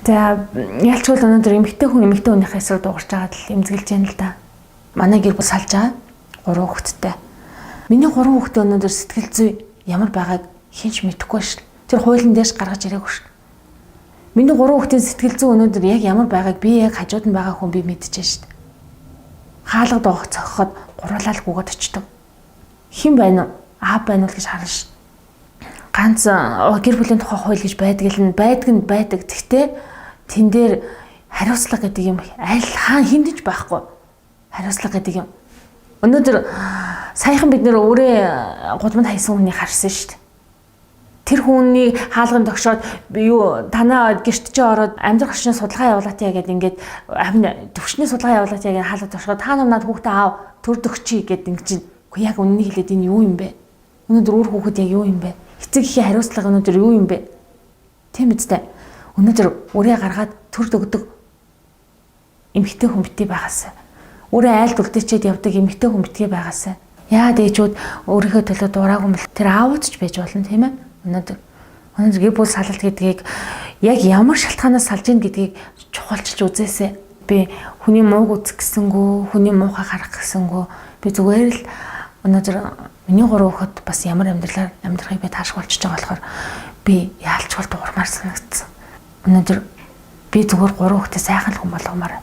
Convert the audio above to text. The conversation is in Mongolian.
За, ялчгүй л өнөөдөр эмэгтэй хүн эмэгтэй хүнийхээ эсрэг дуугарч байгаад л эмзэглэж байна л да. Манай гэр бүл салж байгаа. 3 хүүхэдтэй. Миний 3 хүүхдээ өнөөдөр сэтгэл зүй ямар байгааг хэн ч мэдэхгүй шл. Тэр хуулийн дээш гаргаж ирээгүй шл. Миний 3 хүүхдийн сэтгэл зүй өнөөдөр яг ямар байгааг би яг хажууд нь байгаа хүн би мэдчихэж шл. Хаалга доогох цохиход гурлаа л гүгээд очдог. Хэн байна уу? Аав байна уу гэж харна ш. Ганц гэр бүлийн тухай хууль гэж байдаг л нь байдаг нь байдаг. Гэхдээ тэн дээр хариуцлага гэдэг юм аль хаан хиндэж байхгүй. Хариуцлага гэдэг юм. Өнөөдөр саяхан бид нэр өөрөө гудамд хайсан хүнийг харсан шүү дээ. Тэр хүний хаалган тогшоод юу танаа гэрт чи ороод амьдрах орчны судалгаа явуулаатаа гэдэг, ингээд төвшний судалгаа явуулаатаа гэдэг, хаалга тогшоод та нар над хүүхдээ аав төрдөгчий гэдэг ингэ чинь. Үгүй, яг үннийг хэлээд энэ юу юм бэ? Өнөөдөр үр хүүхэд яг юу юм бэ? Эцэг эхийн хариуцлага өнөөдөр юу юм бэ? Тийм үстэй. Өнөөдөр үрээ гаргаад төрд өгдөг эмэгтэй хүн битгий байгаасай. Үрээ айлд үлдээчээд явдаг эмэгтэй хүн битгий байгаасай. Яагаад ээжүүд өөрийнхөө төлөө дуурайгүй юм бол тэр аауд ч байж болно, тийм ээ. Өнөөдөр гэр бүл салалт гэдгийг яг ямар шалтгаанаас салж ийн гэдгийг чухалчилж үзээсэй. Би хүний мууг үзэх гэсэнгүү, хүний муухай харах гэсэнгүү. Би зүгээр л өнөөдөр миний 3 хүүхэд бас ямар амьдралаар амьдрахыг би таашгүй болчихж байгаа болохоор би яалчвал дуурмаар санагдсан. Өнөөдөр би зүгээр 3 хүүхдээ сайхан л хүн болгомоор.